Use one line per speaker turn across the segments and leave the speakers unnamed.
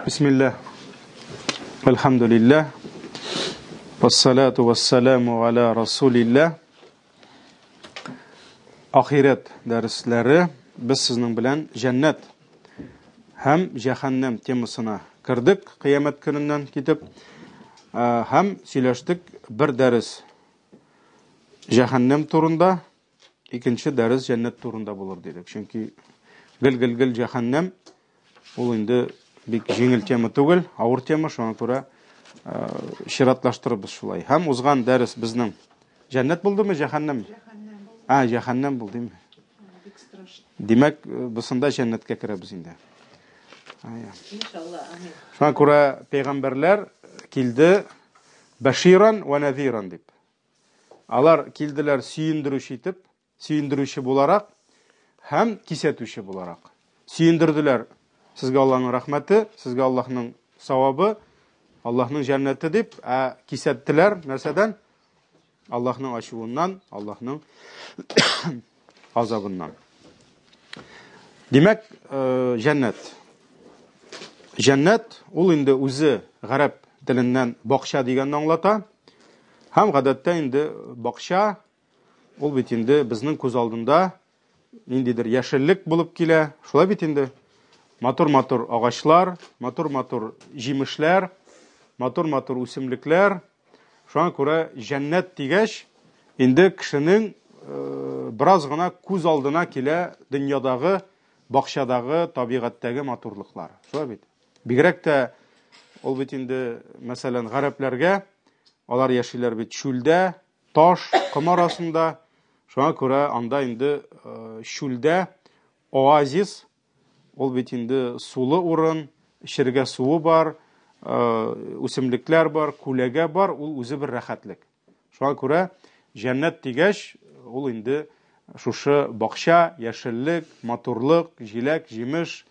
Бисмиллаһ. Әлхәмдүлилләһ. Вассалату вассаламу аля расулилләһ. Ахирәт дәресләре без сезнең белән җәннәт һәм җәһәннәм темасына кердек кыямәт көненнән китеп һәм сөйләштек бер дәрес җәһәннәм турында, икенче дәрес җәннәт турында булыр дидек. Чөнки гел-гел-гел җәһәннәм ул инде бик җиңел тема түгел, авыр тема, шуңа күрә чиратлаштырыбыз шулай. Һәм узган дәрес безнең җәннәт булдымы, җәһәннәм?
Җәһәннәм булды.
А, җәһәннәм булды, димме?
Бик страшно.
Димәк, бусында җәннәткә керәбез инде.
Иншалла, амин.
Шуңа күрә пәйгамбәрләр килде бәширан вә нәзиран дип. Алар килделәр сөендерүче итеп, сөендерүче буларак һәм кисәтүче буларак. Сөендерделәр, сезгә Аллаһның рәхмәте, сезгә Аллаһның савабы, Аллаһның җәннәте дип, ә кисәттеләр нәрсәдән? Аллаһның ачуыннан, Аллаһның азабыннан. Димәк, э, җәннәт. Җәннәт ул инде үзе гарәп теленнән бакча дигәнне аңлата. Һәм гадәттә инде бакча ул бит инде безнең күз алдында ниндидер яшеллек булып килә. Шулай бит инде. Матур-матур агачлар, матур-матур җимешләр, матур-матур үсемлекләр. Шуңа күрә җәннәт дигәч, инде кешенең э, бераз гына күз алдына килә дөньядагы, бакчадагы, табигатьтәге матурлыклар. Шулай бит. Бигрәк тә ул бит инде, мәсәлән, гарәпләргә, алар яшиләр бит чүлдә, таш, ком арасында. Шуңа күрә анда инде э, чүлдә оазис, ул бит инде сулы урын, эчәргә суы бар, э, үсемлекләр бар, күләгә бар, ул үзе бер рәхәтлек. Шуңа күрә җәннәт дигәч, ул инде шушы бакча, яшеллек, матурлык, җиләк, җимеш,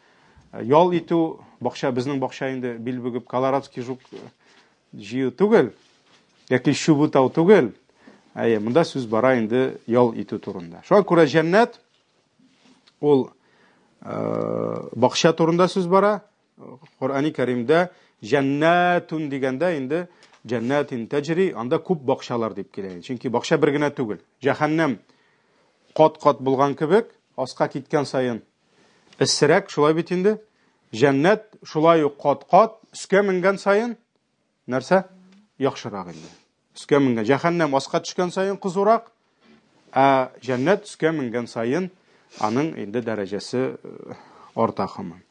э, ял итү, бакча, безнең бакча инде бил бөгеп колорадский жук э, җыю түгел, яки чүбү тау түгел. Әйе, монда сүз бара инде ял итү турында. Шуңа күрә җәннәт ул э, бакча турында сүз бара. Коръәни Кәримдә җәннәтун дигәндә инде җәннәтин тәҗри, анда күп бакчалар дип килә. Чөнки бакча бер генә түгел. Җәһәннәм кат-кат булган кебек, аска киткән саен эссерәк, шулай бит инде. Җәннәт шулай ук кат-кат, өскә менгән саен нәрсә? Яхшырак инде. Өскә менгән. Җәһәннәм аска төшкән саен кызурак, ә җәннәт өскә менгән саен аның инде дәрәҗәсе э, арта һаман.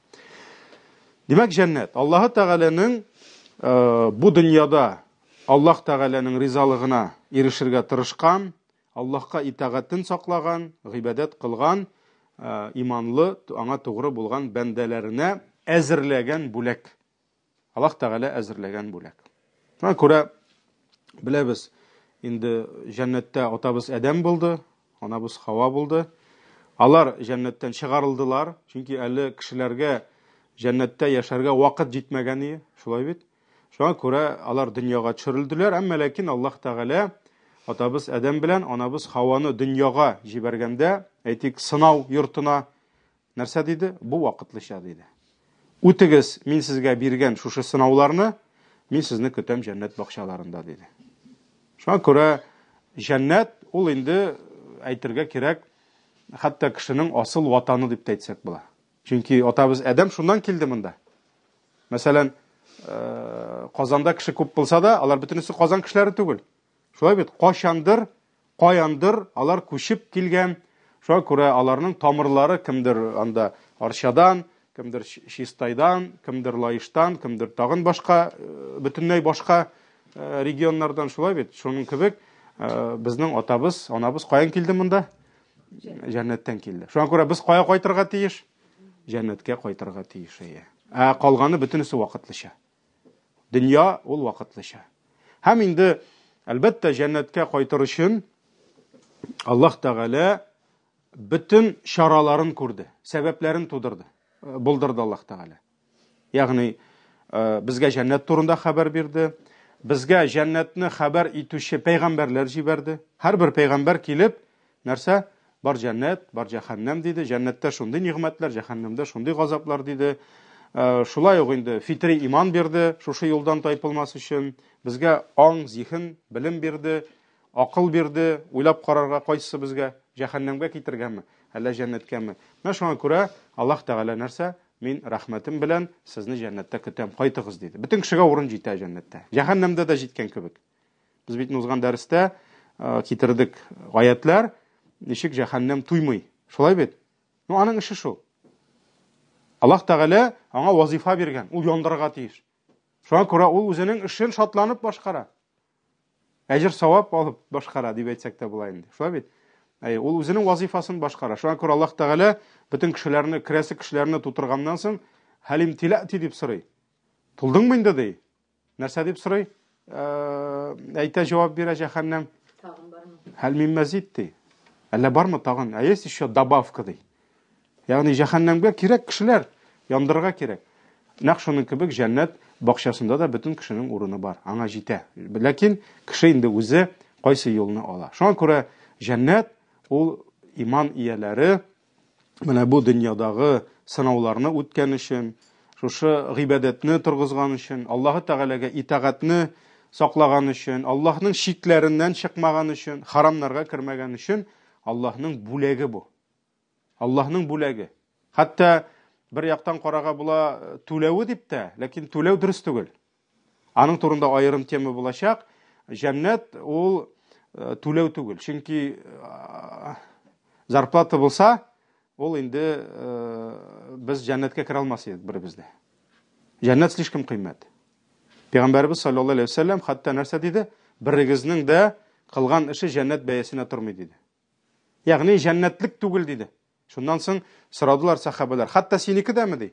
Димәк, җәннәт Аллаһы Тәгаләнең э, бу дөньяда Аллаһ Тәгаләнең ризалыгына ирешергә тырышкан, Аллаһка итагатен саклаган, гыйбадәт кылган, э, иманлы, аңа тугры булган бәндәләренә әзерләгән бүләк. Аллаһ Тәгалә әзерләгән бүләк. Шуңа күрә беләбез, инде җәннәттә атабыз Адәм булды, анабыз Хава булды. Алар җәннәттән чыгарылдылар, чөнки әле кешеләргә җәннәттә яшәргә вакыт җитмәгән иде, шулай бит? Шуңа күрә алар дөньяга төшерелделәр, әмма ләкин Аллаһ Тәгалә атабыз Адәм белән анабыз Хаваны дөньяга җибәргәндә, әйтик, сынау йортына Нәрсә диде? Бу вакытлыча, диде. Үтегез, мин сезгә биргән шушы сынауларны, мин сезне көтәм җәннәт бакчаларында, диде. Шуңа күрә җәннәт ул инде әйтергә кирәк, хәтта кешенең асыл ватаны дип тә әйтсәк була. Чөнки атабыз Адәм шуннан килде монда. Мәсәлән, э, Казанда кеше күп булса да, алар бөтенесе Казан кешеләре түгел. Шулай бит, кайчандыр Каяндыр алар күчеп килгән, шуңа күрә аларның тамырлары кемдер анда Арчадан, кемдер Чистайдан, кемдер Лаештан, кемдер тагын башка, э, бөтенләй башка э, регионнардан, шулай бит. Шуның кебек э, безнең атабыз, анабыз каян килде монда? Җәннәттән килде. Шуңа күрә без кая кайтырга тиеш? Җәннәткә кайтырга тиеш, әйе. Ә калганы бөтенесе вакытлыча. Дөнья ул вакытлыча. Һәм инде, әлбәттә, җәннәткә кайтыр өчен Аллаһ Тәгалә бөтен чараларын күрде, сәбәпләрен тудырды, э, булдырды Аллаһ Тәгалә. Ягъни, э, безгә җәннәт турында хәбәр бирде, безгә җәннәтне хәбәр итүче пәйгамбәрләр җибәрде. Һәрбер пәйгамбәр килеп, нәрсә? Бар җәннәт, бар җәһәннәм диде. Җәннәттә шундый нигъмәтләр, җәһәннәмдә шундый газаплар диде. Шулай ук инде фитри иман бирде, шушы юлдан тайпылмас өчен. Безгә аң, зиһен, белем бирде, акыл бирде, уйлап карарга кайсысы безгә җәһәннәмгә китергәнме, әллә җәннәткәме. Менә шуңа күрә Аллаһ Тәгалә нәрсә? Мин рәхмәтем белән сезне җәннәттә көтәм, кайтыгыз, диде. Бөтен кешегә урын җитә җәннәттә. Җәһәннәмдә дә җиткән кебек. Без бит узган дәрестә китердек аятлар, ничек җәһәннәм туймый. Шулай бит? Ну, аның эше шул. Аллаһ Тәгалә аңа вазифа биргән, ул яндырырга тиеш. Шуңа күрә ул үзенең эшен шатланып башкара. Әҗер савап алып башкара дип әйтсәк тә була инде. Шулай бит? Әй, ул үзенең вазифасын башкара. Шуңа күрә Аллаһ Тәгалә бөтен кешеләрне, керәсе кешеләрне тутырганнан соң, хәлим тиләти дип сорый. Тулдыңмы инде ди. Нәрсә дип сорый? Әйтә, җавап бирә җәһәннәм.
Тагын бармы?
Хәл мин мәзид ди. Әллә бармы тагын? А есть еще добавка ди. Ягъни җәһәннәмгә кирәк кешеләр, яндырырга кирәк. Нәкъ шуның кебек җәннәт бакчасында да бөтен кешенең урыны бар, аңа җитә. Ләкин кеше инде үзе кайсы юлны ала. Шуңа күрә җәннәт ул иман ияләре менә бу дөньядагы сынауларны үткән өчен, шушы гыйбадәтне торгызган өчен, Аллаһы Тәгаләгә итагатьне саклаган өчен, Аллаһның чикләреннән чыкмаган өчен, харамнарга кермәгән өчен Аллаһның бүләге бу. Аллаһның бүләге. Хәтта бер яктан карага була түләве дип тә, ләкин түләү дөрес түгел. Аның турында аерым тема булачак. Җәннәт ул э, түләү түгел. Чөнки э, зарплата булса, ул инде э, без җәннәткә керә алмас идек беребез дә. Җәннәт слишком кыйммәт. Пәйгамбәребез саллаллаһу алейһи вәсәлләм хәтта нәрсә диде? Берегезнең дә кылган эше җәннәт бәясенә тормый диде. Ягъни җәннәтлек түгел диде. Шуннан соң сорадылар сахабалар, хәтта синеке дәме ди?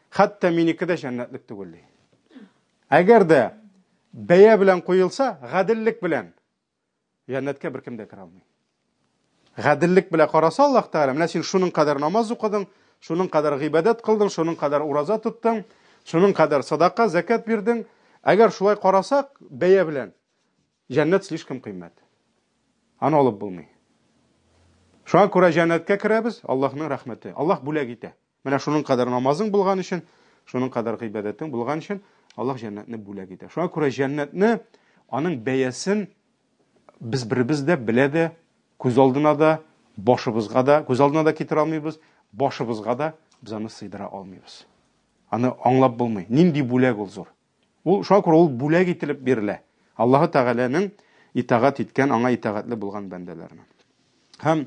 Хәтта минеке дә җәннәтлек түгел ди. Әгәр дә бәя белән куелса, гаделлек белән җәннәткә беркем дә керә алмый. Гаделлек белән караса Аллаһ Тәгалә, менә син шуның кадәр намаз укыдың, шуның кадәр гыйбадәт кылдың, шуның кадәр ураза тоттың, шуның кадәр садака, зәкят бирдең. Әгәр шулай карасак, бәя белән Җәннәт слишком кыйммәт. Аны алып булмый. Шуңа күрә җәннәткә керәбез, Аллаһның рәхмәте. Аллаһ бүләк итә. Менә шуның кадәр намазың булган өчен, шуның кадәр гыйбадәтең булган өчен Аллаһ җәннәтне бүләк итә. Шуңа күрә җәннәтне аның бәясен без беребез дә белә дә, күз алдына да, башыбызга да, күз алдына да китерә алмыйбыз, башыбызга да без аны сыйдыра алмыйбыз. Аны аңлап булмый. Нинди бүләк ул зур. Ул шуңа күрә ул бүләк ителеп бирелә. Аллаһы Тәгаләнең итагать иткән, аңа итагатьле булган бәндәләренә. Һәм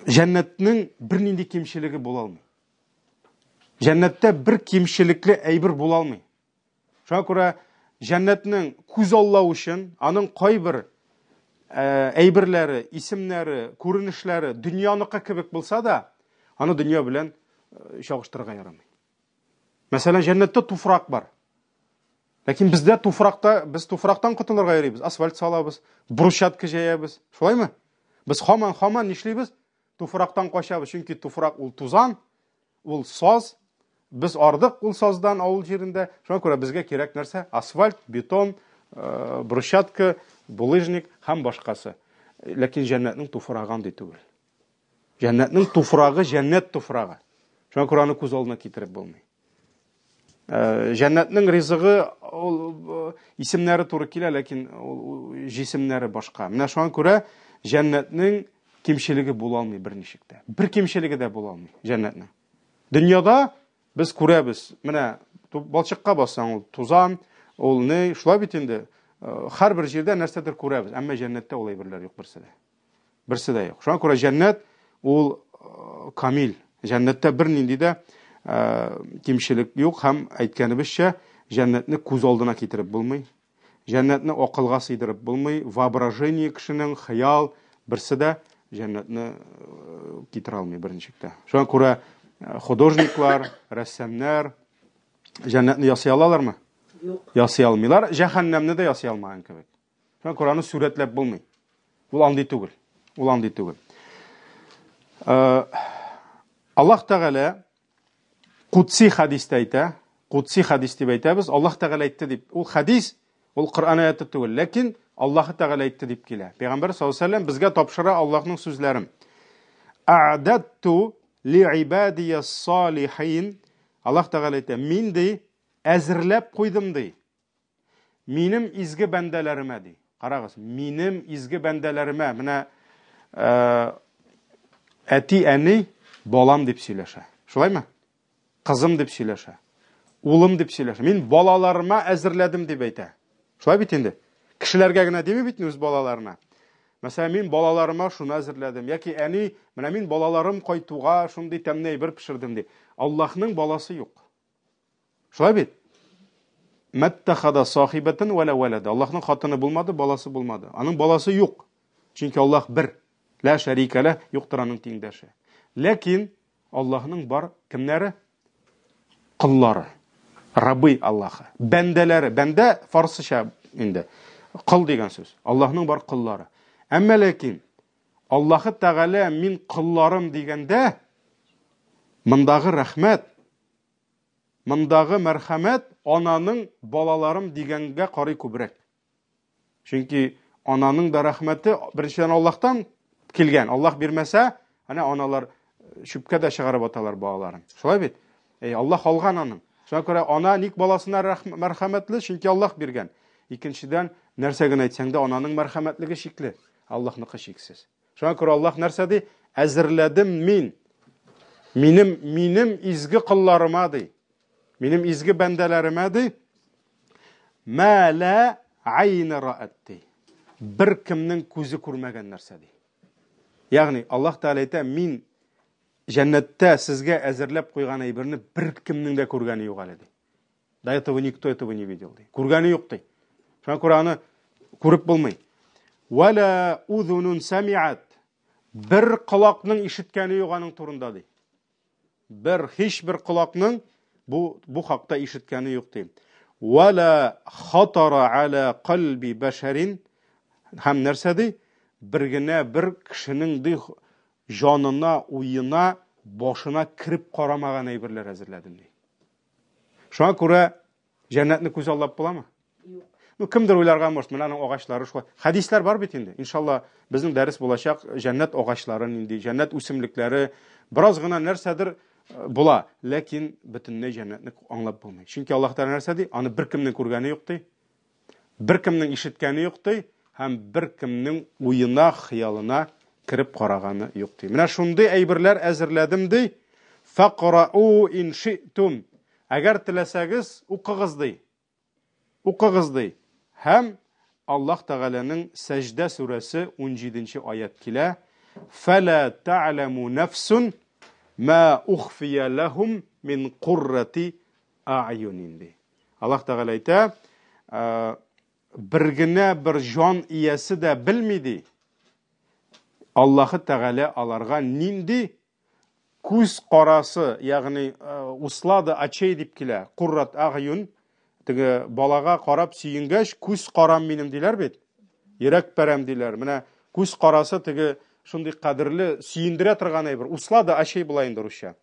җәннәтнең бернинди кимчелеге була алмый. Җәннәттә бер кимчелекле әйбер була алмый. Шуңа күрә җәннәтнең күз аллау өчен аның кайбер әйберләре, исемнәре, күренешләре дөньяныкы кебек булса да, аны дөнья белән чагыштырырга ярамый. Мәсәлән, җәннәттә туфрак бар. Ләкин бездә туфракта, без туфрактан котылырга йөрибез, асфальт салабыз, брусчатка җәябез. Шулаймы? Без һаман-һаман нишлибез? Туфрактан качабыз, чөнки туфрак ул тузан, ул саз. Без ардык ул саздан авыл җирендә. Шуңа күрә безгә кирәк нәрсә? Асфальт, бетон, э, брусчатка, булыжник һәм башкасы. Ләкин җәннәтнең туфрагы андый түгел. Җәннәтнең туфрагы җәннәт туфрагы. Шуңа күрә аны күз алдына китереп булмый. Э, җәннәтнең ризыгы ул э, исемнәре туры килә, ләкин ул җисемнәре башка. Менә шуңа күрә җәннәтнең кимчелеге була алмый берничек тә. Бер кимчелеге дә була алмый җәннәтнең. Дөньяда без күрәбез, менә балчыкка бассаң, ул тузан, ул ни, шулай бит инде. Э, һәрбер җирдә нәрсәдер күрәбез, әмма җәннәттә ул әйберләр юк берсе дә. Берсе дә юк. Шуңа күрә җәннәт ул э, камил. Җәннәттә бернинди дә э, кимчелек юк һәм әйткәнебезчә, җәннәтне күз алдына китереп булмый. Җәннәтне акылга сыйдырып булмый. Воображение кешенең, хыял берсе дә җәннәтне э, китерә алмый берничек тә. Шуңа күрә художниклар, рәссамнар җәннәтне ясый алалармы?
Юк.
Ясый алмыйлар. Җәһәннәмне дә ясый алмаган кебек. Шуңа күрә аны сурәтләп булмый. Ул андый түгел. Ул андый түгел. Э, Аллаһ Тәгалә Кудси хәдистә әйтә, Кудси хәдис дип әйтәбез, Аллаһ Тәгалә әйтте дип. Ул хәдис, ул Коръән аяты түгел, ләкин Аллаһ Тәгалә әйтте дип килә. Пәйгамбәр саллаллаһу алейһи ва сәлләм безгә тапшыра Аллаһның сүзләрен. А'датту Ли салихин. Аллаһ Тәгалә әйтә, мин ди, әзерләп куйдым ди. Минем изге бәндәләремә ди. Карагыз, минем изге бәндәләремә менә әти әни балам дип сөйләшә. Шулаймы? Кызым дип сөйләшә. Улым дип сөйләшә. Мин балаларыма әзерләдем дип әйтә. Шулай бит инде. Кешеләргә генә дими бит үз балаларына. Мәсәлән, мин балаларыма шуны әзерләдем. Яки әни, менә мин балаларым кайтуга шундый тәмле әйбер пешердем ди. Аллаһның баласы юк. Шулай бит? Мәттахада сахибәтен вәлә вәләдә. Аллаһның хатыны булмады, баласы булмады. Аның баласы юк. Чөнки Аллаһ бер. Лә шәрикә лә, юктыр аның тиңдәше. Ләкин Аллаһның бар кемнәре? Коллары. Рабы Аллаһы. Бәндәләре. Бәндә фарсыча инде. Кол дигән сүз. Аллаһның бар коллары. Әмма ләкин Аллаһы Тәгалә мин колларым дигәндә мондагы рәхмәт, мондагы мәрхәмәт ананың балаларым дигәнгә карый күбрәк. Чөнки ананың да рәхмәте беренчедән Аллаһтан килгән. Аллаһ бирмәсә, әнә аналар чүпкә дә чыгарып аталар балаларын. Шулай бит? Әй, Аллаһ алган аның. Шуңа күрә ана ник баласына мәрхәмәтле? Чөнки Аллаһ биргән. Икенчедән, нәрсә генә әйтсәң дә, ананың мәрхәмәтлеге чикле, Аллаһныкы чиксез. Шуңа күрә Аллаһ нәрсә ди? Әзерләдем мин. Минем минем изге колларыма ди. Минем изге бәндәләремә ди. Мә лә айна раат ди. Бер кемнең күзе күрмәгән нәрсә ди. Ягъни Аллаһ Тәгалә әйтә, мин җәннәттә сезгә әзерләп куйган әйберне бер кемнең дә күргәне юк әле ди. До этого никто этого не видел ди. Күргәне юк ди. Шуңа күрә аны күреп булмый. Вәлә узунун самиат. Бер колакның ишеткәне юк аның турында ди. Бер һичбер колакның бу бу хакта ишеткәне юк ди. Вала хатара аля кальби башарин һәм нәрсә ди? Бер генә бер кешенең ди җанына, уена, башына кереп карамаган әйберләр әзерләдем ди. Шуңа күрә Җәннәтне күз аллап буламы? Юк. Ну, кемдер уйларга может, менә аның агачлары шулай. Хәдисләр бар бит инде. Иншалла, безнең дәрес булачак җәннәт агачлары нинди, җәннәт үсемлекләре. Бераз гына нәрсәдер э, була, ләкин бөтенләй җәннәтне аңлап булмый. Чөнки Аллаһ Тәгалә нәрсә ди? Аны беркемнең күргәне юк ди. Беркемнең ишеткәне юк ди һәм беркемнең уена, хыялына кереп караганы юк ди. Менә шундый әйберләр әзерләдем ди. Фақрау ин ши'тум. Әгәр теләсәгез, укыгыз ди. Укыгыз ди. Һәм Аллаһ Тәгаләнең Сәҗдә сүрәсе 17 нче аять килә. Фәлә тәгъләму нәфсун ма ухфия ләһум мин куррати а'юнин ди. Аллаһ Тәгалә әйтә, бер генә бер җан иясе дә белми ди. Аллаһы Тәгалә аларга нинди Күз карасы, ягъни услада очей дип килә. Куррат агъюн, теге балага карап сөенгәч, күз карам минем диләр бит. Йөрәк пәрәм диләр. Менә күз карасы теге шундый кадерле, сөендерә торган әйбер. Услада очей була инде русча.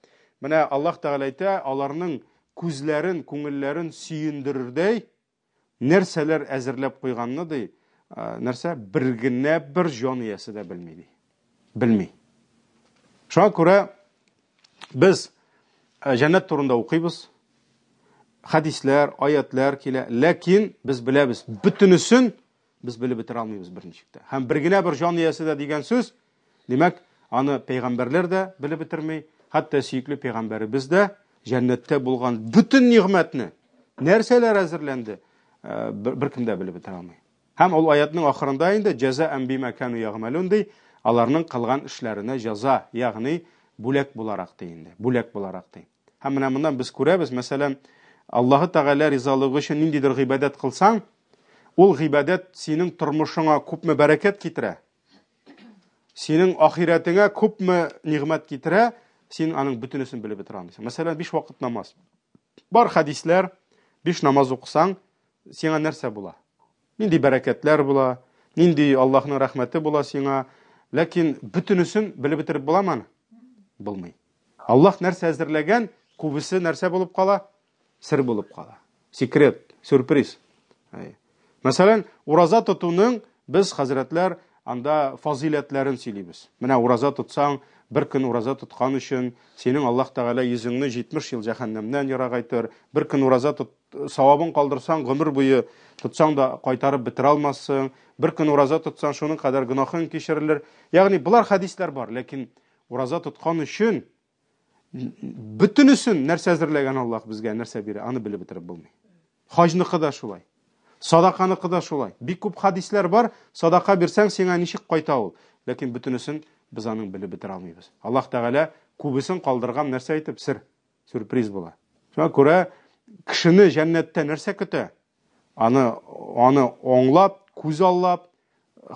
Менә Аллаһ Тәгалә әйтә, аларның күзләрен, күңелләрен сөендерердәй Нәрсәләр әзерләп куйганны ди, нәрсә бер генә бер җан иясе дә белми ди. Белми. Шуңа күрә без җәннәт турында укыйбыз. Хәдисләр, аятлар килә, ләкин без беләбез, бөтенесен без белеп бетерә алмыйбыз берничек тә. Һәм бер генә бер җан иясе дә дигән сүз, димәк, аны пәйгамбәрләр дә белеп бетерми, хәтта сөекле пәйгамбәребез дә җәннәттә булган бөтен нигъмәтне, нәрсәләр әзерләнде, э, беркем дә белеп бетерә алмый. Һәм ул аятның ахырында инде җәзаән бима кану ягъмәлун ди, аларның кылган эшләренә җәза, ягъни бүләк буларак ди инде, бүләк буларак ди. Һәм менә моннан без күрәбез, мәсәлән, Аллаһы Тәгалә ризалыгы өчен ниндидер гыйбадәт кылсаң, ул гыйбадәт синең тормышыңа күпме бәрәкәт китерә, синең ахирәтеңә күпме нигъмәт китерә, син аның бөтенесен белеп бетерә алмыйсың. Мәсәлән, биш вакыт намаз. Бар хәдисләр, биш намаз укысаң, сиңа нәрсә була? Нинди бәрәкәтләр була, нинди Аллаһның рәхмәте була сиңа. Ләкин бөтенесен белеп бетереп буламы аны? Булмый. Аллаһ нәрсә әзерләгән, күбесе нәрсә булып кала? Сер булып кала. Секрет, сюрприз. Мәсәлән, ураза тотуның без хәзрәтләр анда фазыйләтләрен сөйлибез. Менә ураза тотсаң, Бер көн ураза тоткан өчен синең Аллаһ Тәгалә йөзеңне 70 ел җәһәннәмнән ерагайтыр. Бер көн ураза тот, савабын калдырсаң, гомер буе тотсаң да кайтарып бетерә алмассың. Бер көн ураза тотсаң, шуның кадәр гөнаһың кичерелер. Ягъни болар хәдисләр бар, ләкин ураза тоткан өчен бөтенесен нәрсә әзерләгән Аллаһ безгә, нәрсә бирә, аны белеп бетереп булмый. Хаҗныкы да шулай. Садаканыкы да шулай. Бик күп хадисләр бар, садака бирсәң, сиңа ничек кайта ул. Ләкин бөтенесен без аның белеп бетерә алмыйбыз. Аллаһ Тәгалә күбесен калдырган нәрсә әйтеп, сер, сюрприз була. Шуңа күрә кешене җәннәттә нәрсә көтә? Аны аны аңлап, күз аллап,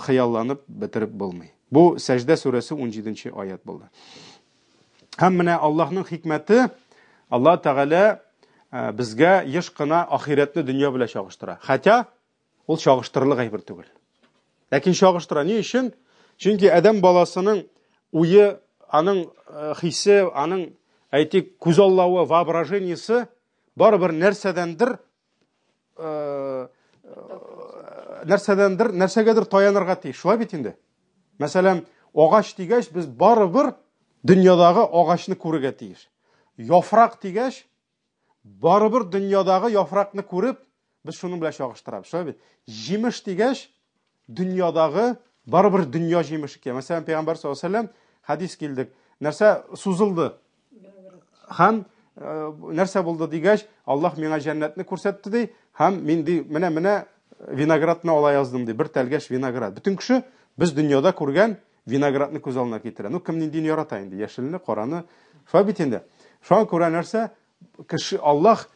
хыялланып бетереп булмый. Бу Сәҗдә сүрәсе 17 аят булды. Һәм менә Аллаһның хикмәте, Аллаһ Тәгалә э, безгә еш кына ахирәтне дөнья белән чагыштыра. Хотя ул чагыштырырлык әйбер түгел. Ләкин чагыштыра. Ни өчен? Чөнки адәм баласының уе, аның э, хисе, аның әйтик, күзаллавы, воображениесе барыбер нәрсәдәндер э, нәрсәдәндер, нәрсәгәдер таянырга тиеш. Шулай бит инде. Мәсәлән, агач дигәч, без барыбер дөньядагы агачны күрергә тиеш. Яфрак дигәч, барыбер дөньядагы яфракны күреп, без шуның белән чагыштырабыз. Шулай бит. Җимеш дигәч, дөньядагы барыбер дөнья җимеше килә. Мәсәлән, Пәйгамбәр саллаллаһу алейһи вәсәлләм хәдис килдек. Нәрсә сузылды? Һәм э, нәрсә булды дигәч, Аллаһ миңа җәннәтне күрсәтте ди, һәм мин ди, менә менә виноградны ала яздым ди, бер тәлгәш виноград. Бөтен кеше без дөньяда күргән виноградны күз алдына китерә. Ну, кем ниндиен ярата инде, яшелне, караны. Шулай бит инде. Шуңа күрә нәрсә? Кеше Аллаһ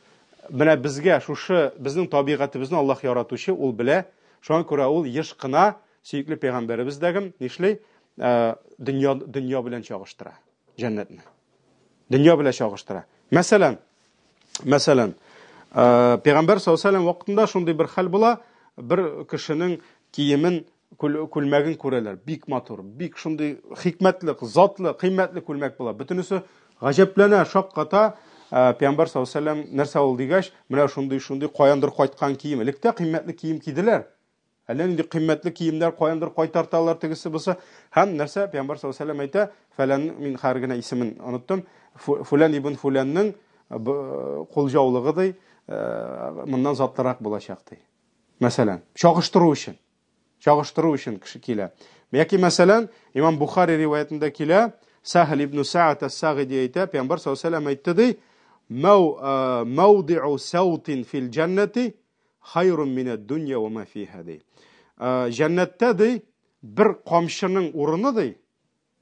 менә безгә шушы безнең табигатебезне Аллаһ яратучы, ул белә. Шуңа күрә ул еш кына сөекле пәйгамбәребез дәгем нишли? Э, дөнья дөнья белән чагыштыра җәннәтне. Дөнья белән чагыштыра. Мәсәлән, мәсәлән, э, пәйгамбәр саллаллаһу алейһи вакытында шундый бер хәл була, бер кешенең киемен күлмәген күрәләр. Бик матур, бик шундый хикмәтле, затлы, кыйммәтле күлмәк була. Бөтенесе гаҗәпләнә, шакката. Э, Пәйгамбәр саллаллаһу алейһи вәсәлләм нәрсә ул дигәч, менә шундый шундый каяндыр кайткан кием. Электә кыйммәтле кием киделәр. Әллә нинди кыйммәтле киемнәр каяндыр кайтарталар, тегесе бусы. Һәм нәрсә Пәйгамбәр саллаллаһу алейһи вәсәлләм әйтә, фәлән мин хәзер генә исемен оныттым. Фүлән ибн Фүләннең э, кулҗаулыгы ди, э, моннан затлырак булачак ди. Мәсәлән, чагыштыру өчен. Чагыштыру өчен кеше килә. Яки мәсәлән, Имам Бухари риваятендә килә, Сахл ибн Са'д ас-Сагиди әйтә, Пәйгамбәр саллаллаһу алейһи вәсәлләм әйтте ди, "Мау мауди'у саутин фил җәннәти хайрун минәд дөнья ва ма фиһа" ди. Җәннәттә ди, бер камчының урыны ди,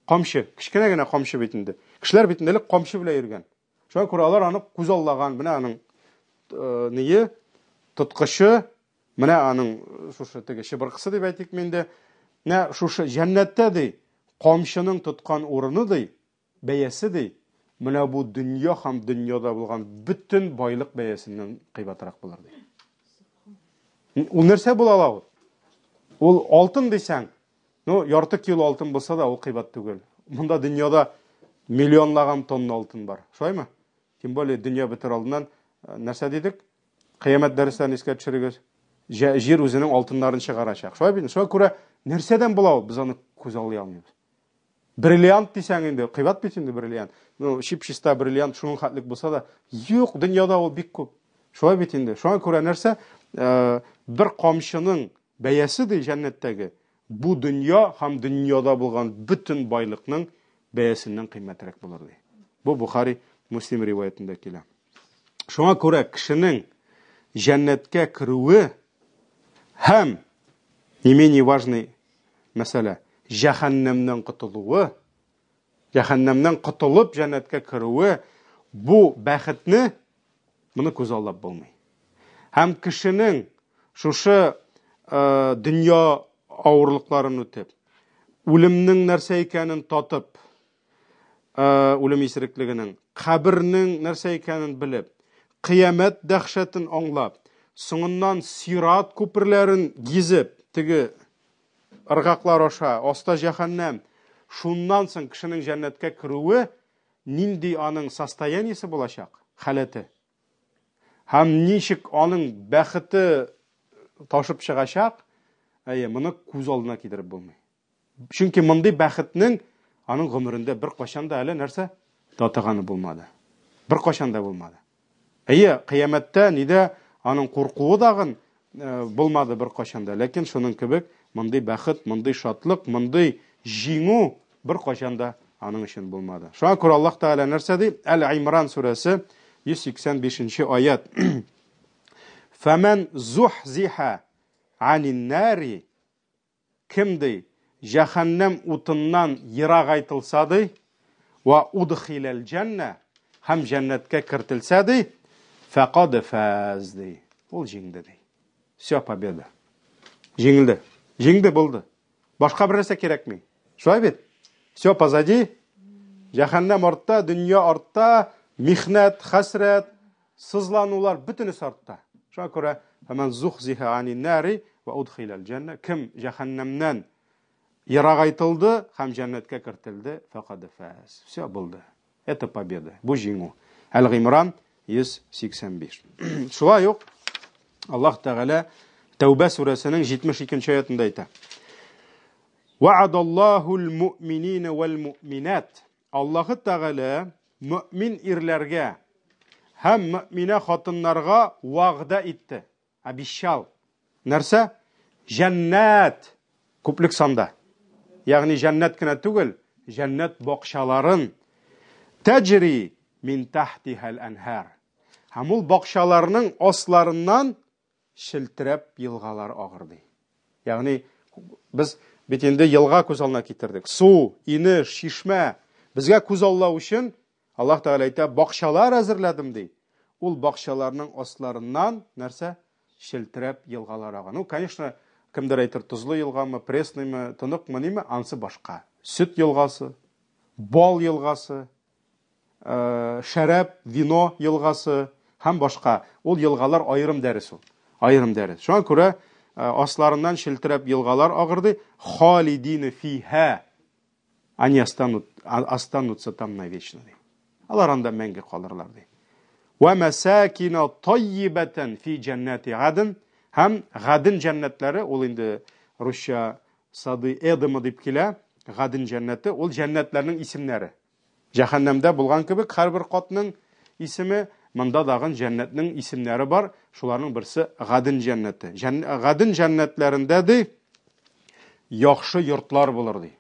камчы, кечкенә генә камчы бит инде. Кешеләр бит инде элек камчы белән йөргән. Шуңа күрә алар аны күзаллаган, менә аның э, ние, тоткычы, менә аның э, шушы теге чыбыркысы дип әйтик инде. Менә шушы җәннәттә ди, камчының тоткан урыны ди, бәясе ди, менә бу дөнья һәм дөньяда булган бөтен байлык бәясеннән кыйбатрак булыр ди. Ул нәрсә була ала ул? Ул алтын дисәң, ну, ярты кило алтын булса да, ул кыйбат түгел. Монда дөньяда миллионлаган тонна алтын бар. Шулаймы? Тем более дөнья бетер алдыннан э, нәрсә дидек? Кыямәт дәресләрен искә төшерегез. Җир үзенең алтыннарын чыгарачак. Шулай бит? Шуңа күрә нәрсәдән була ул? Без аны күз аллый алмыйбыз. Бриллиант дисәң инде, кыйбат бит инде бриллиант. Ну, чип-чиста бриллиант шуның хәтлек булса да, юк, дөньяда ул бик күп. Шулай бит инде. Шуңа күрә нәрсә? Э, бер камчының Бәясе ди җәннәттәге бу дөнья һәм дөньяда булган бөтен байлыкның бәясеннән кыйммәтрәк булыр ди. Бу Бухари, Муслим риваятендә килә. Шуңа күрә кешенең җәннәткә керүе һәм не менее важный мәсьәлә, җәһәннәмнән котылуы, җәһәннәмнән котылып җәннәткә керүе бу бәхетне моны күзаллап булмый. Һәм кешенең шушы э, дөнья авырлыкларын үтеп, үлемнең нәрсә икәнен татып, э, үлем исереклегенең, кабернең нәрсә икәнен белеп, кыямәт дәһшәтен аңлап, соңыннан сират күперләрен гизеп, теге ыргаклар аша, аста җәһәннәм, шуннан соң кешенең җәннәткә керүе нинди аның состояниесе булачак, халәте? Һәм ничек аның бәхете ташып чыгачак, әйе, моны күз алдына китереп булмый. Чөнки мондый бәхетнең аның гомерендә бер кайчан да әле нәрсә татыганы булмады. Бер кайчан да булмады. Әйе, кыямәттә нидә аның куркуы дагын э, булмады бер кайчан да. Ләкин шуның кебек мондый бәхет, мондый шатлык, мондый җиңү бер кайчан да аның өчен булмады. Шуңа күрә Аллаһ Тәгалә нәрсә ди? Әл-Имран сүрәсе 185 аят. Фәмән зухзиха анин нари Кем, ди, җәһәннәм утыннан ерагайтылса, ди, вә удхиләл җәннә, һәм җәннәткә кертелсә, ди, фәкад фәз, ди, ул җиңде, ди. Все, победа. Җиңелде. Җиңде, булды. Башка бер нәрсә кирәкми. Шулай бит? Все позади. Җәһәннәм артта, дөнья артта, михнәт, хәсрәт, Сызланулар бөтенесе артта. Шуңа күрә фәмән зухзиха анин нари ва удхиләл җәннә кем җәһәннәмнән ерагайтылды һәм җәннәткә кертелде, фәкад фәз. Все булды. Это победа. Бу җиңү. Әл-Гыймран 185. Шулай ук Аллаһ Тәгалә Тәүбә сүрәсенең 72 аятында әйтә. Вa'адаллахул муъминина вал муъминат. Аллаһы Тәгалә мөэмин ирләргә һәм мөэминә хатыннарга вәгъдә итте, обещал. Нәрсә? Җәннәт! Күплек санда. Ягъни җәннәт кенә түгел, җәннәт бакчаларын. Тәҗри мин тахтихал әнһар. Һәм ул бакчаларның асларыннан челтерәп елгалар агыр ди. Ягъни без бит инде елга күз алдына китердек. Су, инеш, чишмә. Безгә күз аллау өчен Аллаһ Тәгалә әйтә, бакчалар әзерләдем ди. Ул бакчаларның асларыннан нәрсә? Челтерәп елгалар ага. Ну, конечно, кемдер әйтер, тозлы елгамы, пресныймы, тоныкмы, ниме, ансы башка. Сөт елгасы, бал елгасы, шәраб, вино елгасы һәм башка. Ул елгалар аерым дәрес ул. Аерым дәрес. Шуңа күрә асларыннан челтерәп елгалар агырды. Халидина фиһа. Они останут, останутся там навечно. Ди. Алар анда мәңге калырлар ди. Ва масакина таййибатан фи җәннәти адн һәм Гаден җәннәтләре, ул инде русча сады Эдема дип килә, Гаден җәннәте, ул җәннәтләрнең исемнәре. Җәһәннәмдә булган кебек һәрбер катның исеме, монда дагын җәннәтнең исемнәре бар, шуларның берсе Гаден җәннәте. Гаден җәннәтләрендә ди яхшы йортлар булыр ди.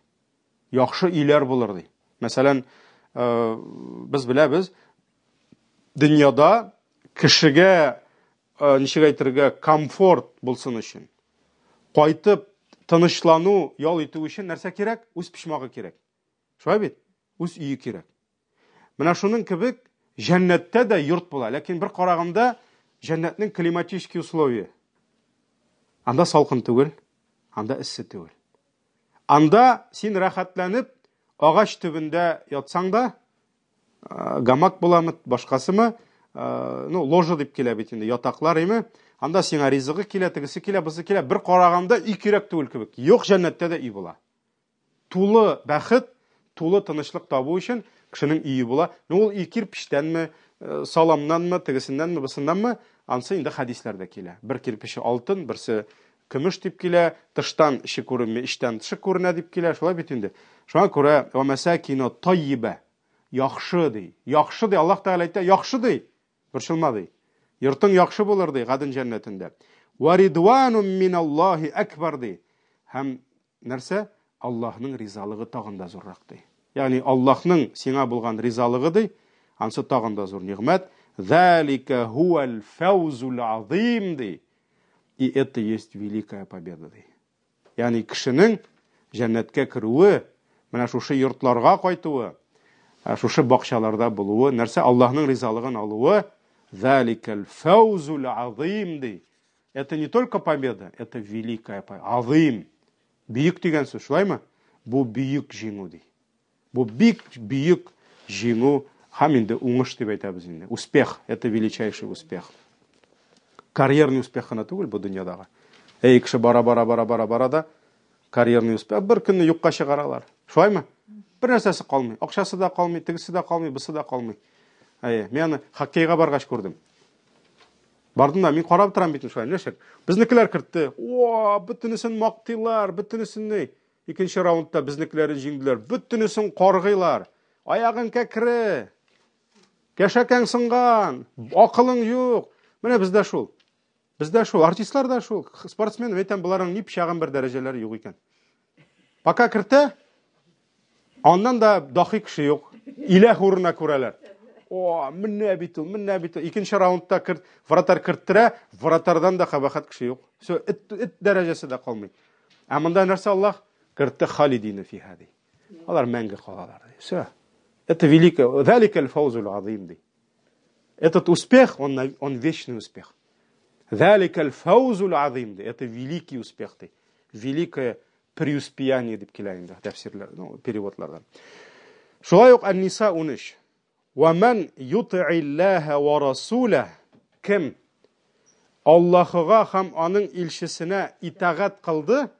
Яхшы өйләр булыр ди. Мәсәлән, э, без беләбез, дөньяда кешегә э, ничек әйтергә, комфорт булсын өчен, кайтып тынычлану, ял итү өчен нәрсә кирәк? Үз почмагы кирәк. Шулай бит? Үз өе кирәк. Менә шуның кебек җәннәттә дә йорт була, ләкин бер караганда җәннәтнең климатический условия. Анда салкын түгел, анда эссе түгел. Анда син рәхәтләнеп агач төбендә ятсаң да, э, гамак буламы, башкасымы, э, ну, ложа дип килә бит инде, ятаклар име, анда сиңа ризыгы килә, тегесе килә, бусы килә, бер караганда өй кирәк түгел кебек. Юк, җәннәттә дә өй була. Тулы бәхет, тулы тынычлык табу өчен кешенең өе була. Ну, ул өй кирпечтәнме, э, саламнанмы, тегесеннәнме, бусыннанмы, ансы инде хәдисләрдә килә. Бер кирпече алтын, берсе көмеш дип килә, тыштан эче күренми, эчтән тышы күренә дип килә, шулай бит инде. Шуңа күрә ва масакина таййиба, яхшы ди. Яхшы ди, Аллаһ Тәгалә әйтә, яхшы ди. Борчылма ди. Йортың яхшы булыр ди, Гаден җәннәтендә. Ва ридванум миналлаһи акбар ди. Һәм нәрсә? Аллаһның ризалыгы тагын да зуррак ди. Ягъни Аллаһның сиңа булган ризалыгы ди, ансы тагын да зур нигъмәт. Залика хуал фаузул азим ди. И это есть великая победа ди. Ягъни кешенең җәннәткә керүе, менә шушы йортларга кайтуы, шушы бакчаларда булуы, нәрсә Аллаһның ризалыгын алуы, заликал фаузул азим ди. Это не только победа, это великая победа. Азим. Бөек дигән сүз, шулаймы? Бу бөек җиңү ди. Бу бик бөек җиңү һәм инде уңыш дип әйтәбез инде. Успех, это величайший успех. Карьерный успех кына түгел бу дөньядагы. Әй, кеше бара бара бара бара бара да карьерный успех бер көнне юкка чыгаралар. Шулаймы? Бер нәрсәсе калмый. Акчасы да калмый, тегесе дә калмый, бусы да калмый. Әйе, мин аны хоккейга баргач күрдем. Бардым да, мин карап торам бит шулай, нәрсә? Безнекеләр кертте. О, бөтенесен мактыйлар, бөтенесен ни. Икенче раундта безнекеләрен җиңделәр. Бөтенесен каргыйлар. Аягың кәкре. Кәшәкәң сынган, акылың юк. Менә бездә шул. Бездә шул, артистлар да шул, спортсмен, әйтәм, боларның ни пычагын бер дәрәҗәләре юк икән. Пока кертә, аннан да дахи кеше юк. Иләх урынына күрәләр. О, менә бит ул, менә бит ул. Икенче раундта керт, вратарь керттерә, вратарьдан да кабахәт кеше юк. Все, эт, эт дәрәҗәсе дә калмый. Ә монда нәрсә Аллаһ кертте халидина фиһа ди. Алар мәңге калалар ди. Все. Это великое, залика аль-фаузул азим ди. Этот успех, он вечный успех. Залика аль-фаузул азим ди. Это великий успех ди. Великое преуспеяние дип килә инде тәфсирләр, ну, переводлардан. Шулай ук Ан-Ниса 13. Ва ман юти'иллаһа ва расулах, кем Аллаһыга һәм аның илчесенә итагать кылды,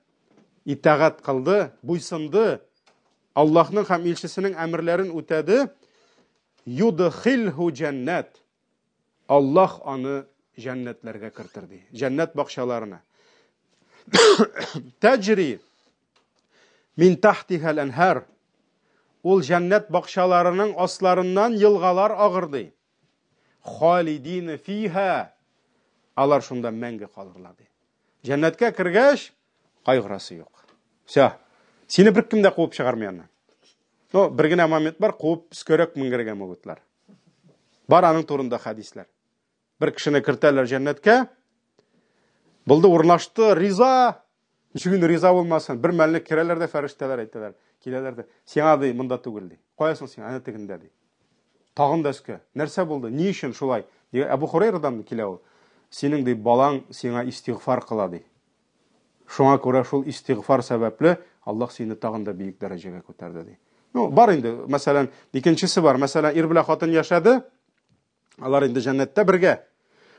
итагать кылды, буйсынды, Аллаһның һәм илчесенең әмерләрен үтәде, юдхилһу җәннәт. Аллаһ аны җәннәтләргә кертер ди. Җәннәт бакчаларына. Таҗри мин тахтиха әнһар. Ул җәннәт бакчаларының асларыннан елгалар агыр ди. Халидина фиха. Алар шунда мәңге калырлар ди. Җәннәткә кергәч, кайгырасы юк. Всё. Сине беркем дә куып чыгармый аннан. Но бер генә момент бар, куып өскәрәк менгерергә могутлар. Бар аның турында хәдисләр. Бер кешене кертәләр җәннәткә. Булды, урнашты, риза. Ничек инде риза булмасын? Бер мәлне керәләр дә фәрештәләр әйтәләр. Киләләр дә, сиңа ди, монда түгел ди. Кая соң син? Әнә тегендә ди. Тагын да өскә. Нәрсә булды? Ни өчен шулай? Дигән Әбу Хурайрадан килә ул. Синең ди балаң сиңа истигъфар кыла ди. Шуңа күрә шул истигъфар сәбәпле Аллаһ сине тагын да бөек дәрәҗәгә күтәрде ди. Ну, бар инде, мәсәлән, икенчесе бар. Мәсәлән, ир белән хатын яшәде. Алар инде җәннәттә бергә.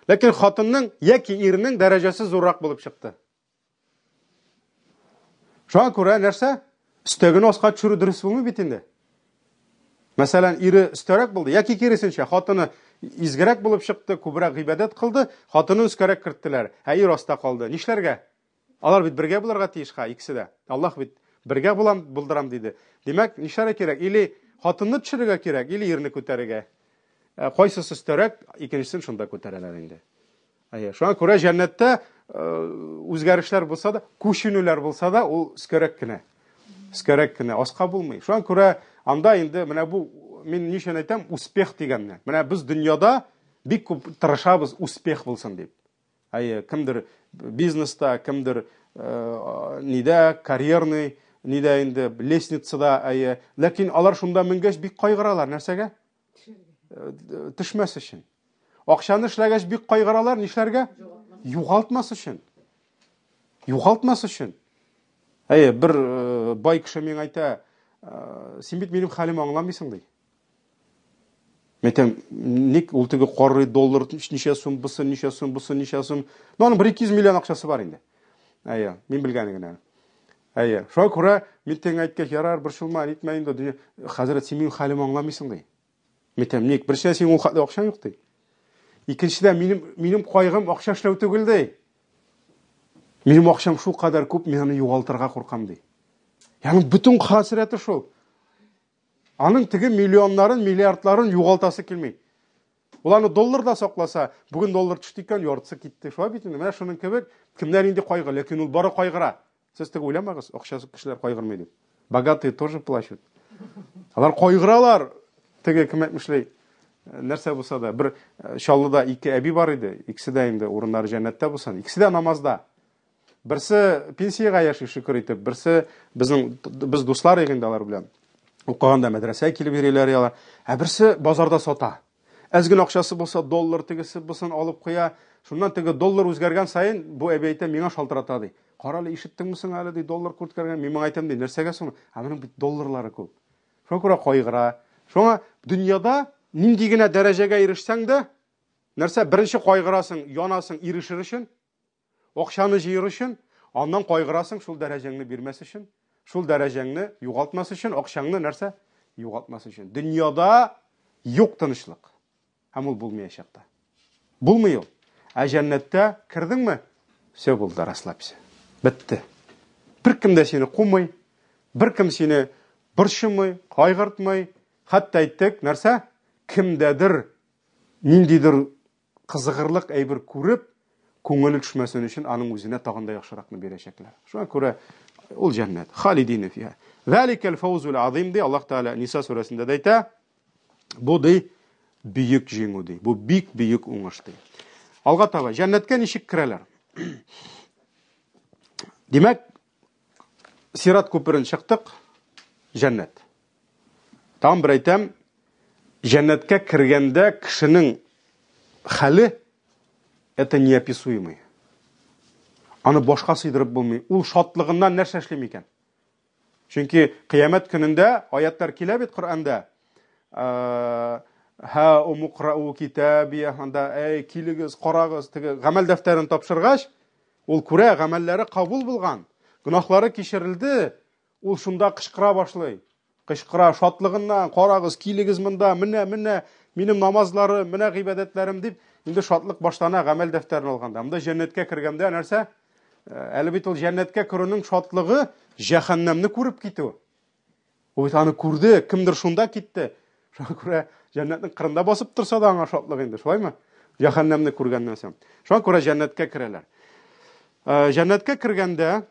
Ләкин хатынның яки ирнең дәрәҗәсе зуррак булып чыкты. Шуңа күрә нәрсә? Өстәгене аска төшерү дөрес булмый бит инде. Мәсәлән, ире өстәрәк булды, яки киресенчә, хатыны изгерәк булып чыкты, күбрәк гыйбадәт кылды, хатыны өскәрәк керттеләр, ә ир аста калды. Нишләргә? Алар бит бергә булырга тиеш ха, икесе дә. Аллаһ бит бергә булам, булдырам диде. Димәк, нишләргә кирәк? Или хатынны төшерергә кирәк, или ирне күтәрергә. Ә, кайсысы өстәрәк, икенчесен шунда күтәрәләр инде. Әйе, шуңа күрә җәннәттә э, үзгәрешләр булса да, күченүләр булса да, ул өскәрәк кенә. Өскәрәк кенә, аска булмый. Шуңа күрә анда инде менә бу мин ни өчен әйтәм, успех дигәнне. Менә без дөньяда бик күп тырышабыз успех булсын дип. Әйе, кемдер бизнеста, кемдер э, нидә, карьерный, нидә инде, лестницада, әйе. Ләкин алар шунда менгәч бик кайгыралар. Нәрсәгә? Э, төшмәс өчен. Акчаны эшләгәч бик кайгыралар, нишләргә? Югалтмас өчен. Югалтмас өчен. Әйе, бер э, бай кеше миңа әйтә, син бит минем хәлемне аңламыйсың ди. Мәйтәм, ник ул теге карый доллар ничә сум, бусы ничә сум, бусы ничә сум. Ну, аның 1-200 миллион акчасы бар инде. Әйе, мин белгәне генә. Әйе, шуңа күрә мин теңә әйткәч, ярар, борчылма, нитмә инде, дөнья, хәзрәт, син минем хәлемне аңламыйсың ди. Мәйтәм, ник? Беренчедән, синең ул хәтле акчаң юк ди. Икенчедән, минем кайгым акча эшләү түгел ди. Минем акчам шул кадәр күп, мин аны югалтырга куркам ди. Ягъни бөтен хәсрәте шул. Аның теге миллионнарын, миллиардларын югалтасы килми. Ул аны долларда сакласа, бүген доллар төште икән, яртысы китте. Шулай бит инде. Менә шуның кебек кемнәр инде кайгы, ләкин ул бары кайгыра. Сез теге уйламагыз, акчасы кешеләр кайгырмый дип. Богатые тоже плачут. Алар кайгыралар. Теге кем әйтмешли, нәрсә булса да, бер Чаллыда ике әби бар иде, икесе дә инде урыннары җәннәттә булсын, икесе дә намазда. Берсе пенсиягә яши, шөкер итеп, берсе безнең без дуслар идек инде алар белән. Укыганда мәдрәсәгә килеп йөриләр алар. Ә берсе базарда сата. Әз генә акчасы булса, доллар тегесе булсын алып куя. Шуннан теге доллар үзгәргән саен бу әби әйтә, миңа шалтырата ди. Кара әле, ишеттеңме соң әле ди, доллар күрткәргән. Мин моңа әйтәм ди, нәрсәгә соң? Ә моның бит долларлары күп. Шуңа күрә кайгыра. Шуңа дөньяда нинди генә дәрәҗәгә ирешсәң дә, нәрсә беренче кайгырасың, янасың ирешер өчен, Акчаны җыер өчен, аннан кайгырасың шул дәрәҗәңне бирмәс өчен, шул дәрәҗәңне югалтмас өчен, акчаңны нәрсә? Югалтмас өчен. Дөньяда юк тынычлык. Һәм ул булмаячак та. Булмый ул. Ә җәннәттә кердеңме? Все булды, расслабься. Бетте. Беркем дә сине кумый. Беркем сине борчымый, кайгыртмый. Хәтта әйттек, нәрсә? Кемдәдер ниндидер кызыгырлык әйбер күреп, күңеле төшмәсен өчен аның үзенә тагын да яхшыракны бирәчәкләр. Шуңа күрә ул җәннәт. Халидина фиха. Заликал фаузул азим ди Аллаһ Тәгалә Ниса сүрәсендә дә әйтә. Бу ди бөек җиңү ди. Бу бик бөек уңыш ди. Алга таба җәннәткә ничек керәләр? Димәк, Сират күперен чыктык, җәннәт. Тагын бер әйтәм, җәннәткә кергәндә кешенең хәле это неописуемый. Аны башка сыйдырып булмый. Ул шатлыгыннан нәрсә эшли микән? Чөнки кыямәт көнендә аятлар килә бит Коръәндә. Һа умукрау китабия, анда әй килегез, карагыз, теге гамәл дәфтәрен тапшыргач, Ул күрә, гамәлләре кабул булган, гөнаһлары кичерелде, ул шунда кычкыра башлый. Кычкыра шатлыгыннан, карагыз, килегез монда, менә, менә, минем намазларым, менә гыйбадәтләрем дип, инде шатлык башлана гамәл дәфтәрен алганда. Монда җәннәткә кергәндә нәрсә? Э, әле бит ул җәннәткә керүнең шатлыгы җәһәннәмне күреп китү. Ул бит аны күрде, кемдер шунда китте. Шуңа күрә җәннәтнең кырында басып торса да аңа шатлык инде, шулаймы? Җәһәннәмне күргәннән соң. Шуңа күрә җәннәткә керәләр. Э, җәннәткә кергәндә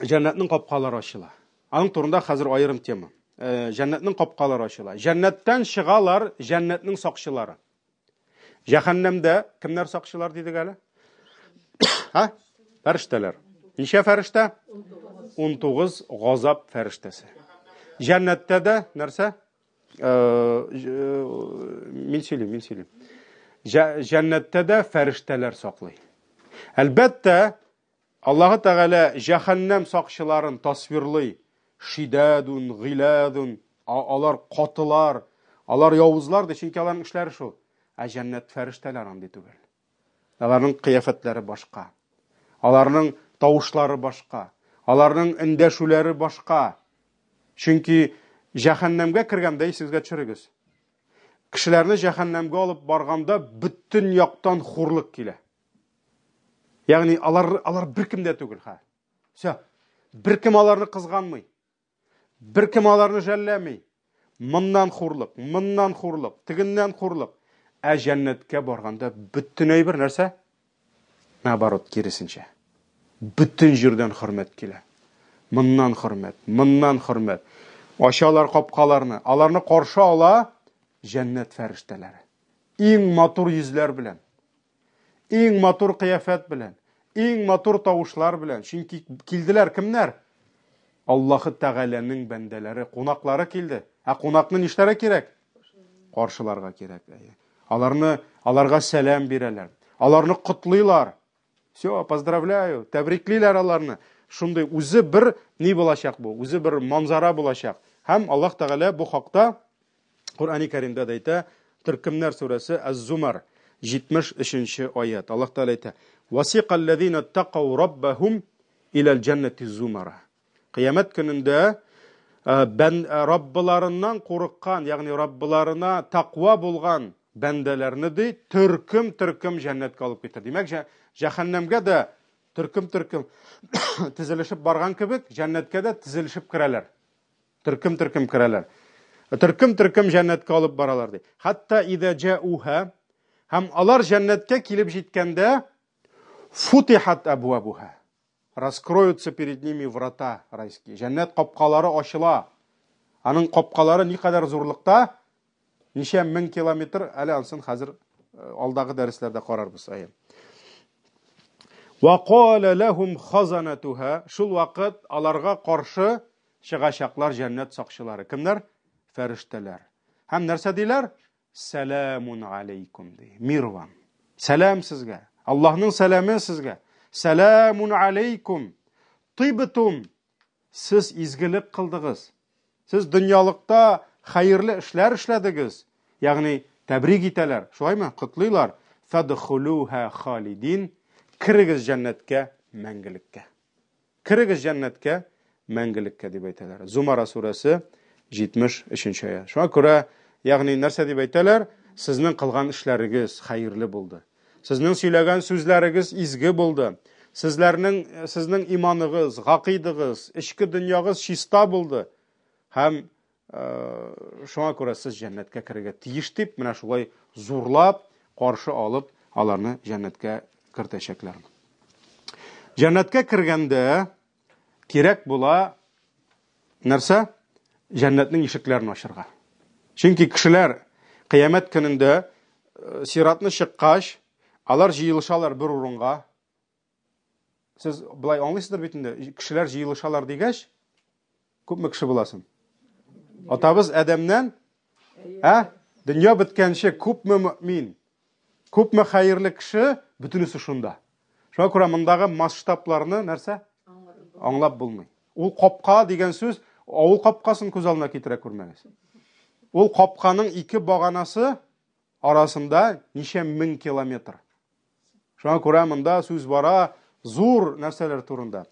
җәннәтнең капкалары ачыла. Аның турында хәзер аерым тема. Э, җәннәтнең капкалары ачыла. Җәннәттән чыгалар җәннәтнең сакчылары. Җәһәннәмдә кемнәр сакчылар дидек әле? Ха? Фәрештәләр. Ничә фәрештә? 19 газап фәрештәсе. Җәннәттә дә нәрсә? Э, э, мин сөйлим, мин сөйлим. Җәннәттә дә фәрештәләр саклый. Әлбәттә, Аллаһы Тәгалә җәһәннәм сакчыларын тасвирлый, Шидәдун, гыйләдун, алар катылар, алар явызлар ди, чөнки аларның эшләре шул. Ә җәннәт фәрештәләр андый түгел. Аларның кыяфәтләре башка. Аларның тавышлары башка. Аларның эндәшүләре башка. Чөнки җәһәннәмгә кергәндә исегезгә төшерегез. Кешеләрне җәһәннәмгә алып барганда бөтен яктан хурлык килә. Ягъни алар алар беркем дә түгел хәзер. Всё. Беркем аларны кызганмый. Беркем аларны жәлләми. Моннан хурлык, моннан хурлык, тегеннән хурлык. Ә җәннәткә барганда бөтен әйбер нәрсә? Наоборот, киресенчә. Бөтен җирдән хөрмәт килә. Моннан хөрмәт, моннан хөрмәт. Ачалар капкаларны, аларны каршы ала җәннәт фәрештәләре. Иң матур йөзләр белән. Иң матур кыяфәт белән, иң матур тавышлар белән. Чөнки килделәр кемнәр? Аллаһы Тәгаләнең бәндәләре, кунаклары килде. Ә кунакны нишләргә кирәк? Каршыларга кирәк. Аларны, аларга сәлам бирәләр. Аларны котлыйлар. Все, поздравляю, тәбриклиләр аларны. Шундый үзе бер ни булачак бу? Үзе бер манзара булачак. Һәм Аллаһ Тәгалә бу хакта Коръәни Кәримдә дә әйтә, Төркемнәр сүрәсе Әз-Зумар 73 нче аять. Аллаһ Тәгалә әйтә: "Васикаллазина тақау раббахум иләл җәннәти зумара". Кыямәт көнендә э, бән э, Раббыларыннан курыккан, ягъни Раббыларына таква булган бәндәләрне ди төркем-төркем җәннәткә алып китер. Димәк, җәһәннәмгә дә төркем-төркем тезелешеп барган кебек, җәннәткә дә тезелешеп керәләр. Төркем-төркем керәләр. Төркем-төркем җәннәткә алып баралар ди. Хәтта идә җәуһа һәм алар җәннәткә килеп җиткәндә футихат абвабуха. Раскроются перед ними врата райские. Җәннәт капкалары ачыла. Аның капкалары никадәр зурлыкта? Ничә мең километр, әле ансын хәзер э, алдагы дәресләрдә карарбыз. Әйе. Ва кала лахум хазанатуха. Шул вакыт аларга каршы чыгачаклар җәннәт сакчылары. Кемнәр? Фәрештәләр. Һәм нәрсә диләр? Сәламун алейкум ди. Мир вам. Сәлам сезгә. Аллаһның сәламе сезгә. Сәламун алейкум. Тибтум. Сез изгелек кылдыгыз. Сез дөньялыкта хәерле эшләр эшләдегез. Ягъни тәбрик итәләр, шулаймы? Котлыйлар. Фадхулуха халидин. Керегез җәннәткә мәңгелеккә. Керегез җәннәткә мәңгелеккә дип әйтәләр. Зумара сүрәсе 73 аят. Шуңа күрә, ягъни нәрсә дип әйтәләр? Сезнең кылган эшләрегез хәерле булды. Сезнең сөйләгән сүзләрегез изге булды. Сезләрнең, сезнең иманыгыз, гакыйдыгыз, эчке дөньягыз чиста булды. Һәм шуңа күрә сез җәннәткә керергә тиеш дип, менә шулай зурлап, каршы алып, аларны җәннәткә кертәчәкләр. Җәннәткә кергәндә кирәк була нәрсә? Җәннәтнең ишекләрен ачырга. Чөнки кешеләр кыямәт көнендә сиратны чыккач, алар җыелышалар бер урынга. Сез былай аңлыйсыздыр бит инде, кешеләр җыелышалар дигәч, күпме кеше буласын? Атабыз Адәмнән, ә? Дөнья беткәнче күпме мөмин, күпме хәерле кеше, бөтенесе шунда. Шуңа күрә мондагы масштабларны нәрсә? Аңлап булмый. Ул капка дигән сүз авыл капкасын күз алдына китерә күрмәгез. Ул капканың ике баганасы арасында ничә мең километр. Шуңа күрә монда сүз бара зур нәрсәләр турында.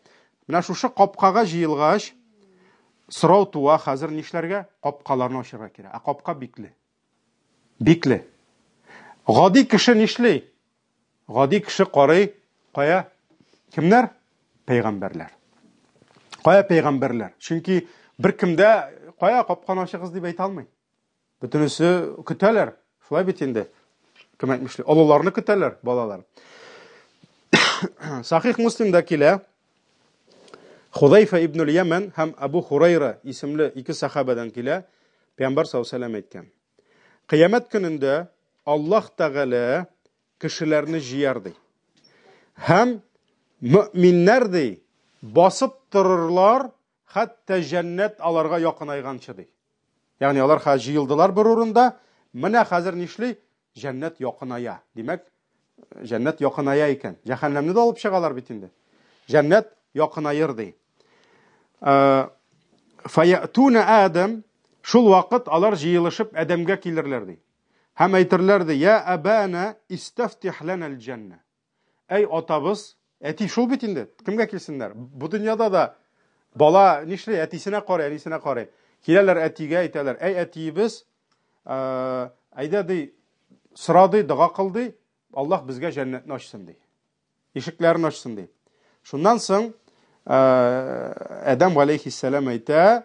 Менә шушы капкага җыелгач, сорау туа, хәзер нишләргә? Капкаларны ачырга кирәк. Ә капка бикле. Бикле. Гади кеше нишли? Гади кеше карый, кая? Кемнәр? Пәйгамбәрләр. Кая пәйгамбәрләр? Чөнки беркем дә кая капканы ачыгыз дип әйтә алмый. Бөтенесе көтәләр. Шулай бит инде. Кем әйтмешли? Олыларны көтәләр, балалар. Сахих Муслимда килә. Худайфа ибн Йәмән һәм Абу Хурайра исемле ике сахабадан килә. Пәйгамбәр саллаллаху алейһи әйткән. Кыямәт көнендә Аллаһ Тәгалә кешеләрне җыяр ди. Һәм мөминнәр ди басып торырлар, хәтта җәннәт аларга якынайганчы ди. Ягъни алар хәзер җыелдылар бер урында, менә хәзер нишли? Җәннәт якыная. Димәк, җәннәт якыная икән. Җәһәннәмне дә алып чыгалар бит инде. Җәннәт якынаер ди. Фаятуна Адам, шул вакыт алар җыелышып Адәмгә килерләр ди. Һәм әйтерләр ди: "Я абана, истафтих лана аль-җанна." Әй атабыз, әти шул бит инде, кемгә килсеннәр? Бу дөньяда да бала нишли, әтисенә карый, әнисенә карый. Киләләр әтигә, әйтәләр, әй әтиебез, әйдә ди, сора ди, дога кыл ди, Аллаһ безгә җәннәтне ачсын ди. Ишекләрен ачсын ди. Шуннан соң Адәм галәйһиссәлам әйтә,